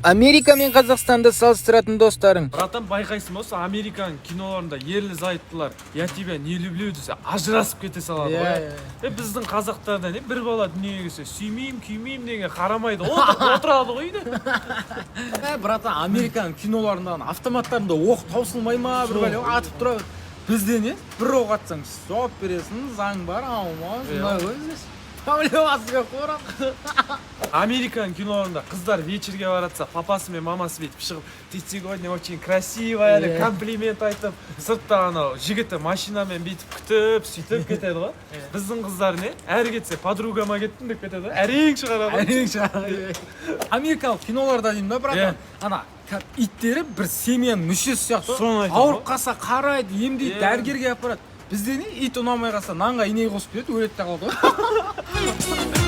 Америка мен Қазақстанды салыстыратын достарың. Братан, байқайсың ба, осы Американың киноларында ерлі зайыптылар «Я тебя не люблю» десе, ажырасып кете салады Иә, ғой. иә. Е, біздің қазақтарда не, бір бала дүниеге келсе, сүймеймін күймеймін деген қарамайды, отырады ғой үйде. Ә, братан, Американың киноларында ана автоматтарында оқ таусылмай ма, бір бәле атып тұрады. Бізде не, бір оқ атсаң, жауап бересің, заң бар, аумау, сондай ғой бізде. Проблемасы көп қой, брат. Американың киноларында қыздар вечерге баратса, папасы мен мамасы бүйтіп шығып, «Ты сегодня очень красивая» деп комплимент айтып, сыртта анау жігіті машинамен бүйтіп күтіп, сөйтіп кетеді ғой. Біздің қыздар не, әрі кетсе «Подругама кеттім» деп кетеді ғой, әрең шығарады ғой. Әрең шығарады. Америкалық киноларда деймін да, братан, ана иттері бір семьяның мүшесі сияқты. Соны айтамын Ауырып ғой. қалса, қарайды, емдейді, дәрігерге апарады. Бізде не, ит ұнамай қалса, нанға ине қосып береді, өледі де қалады ғой.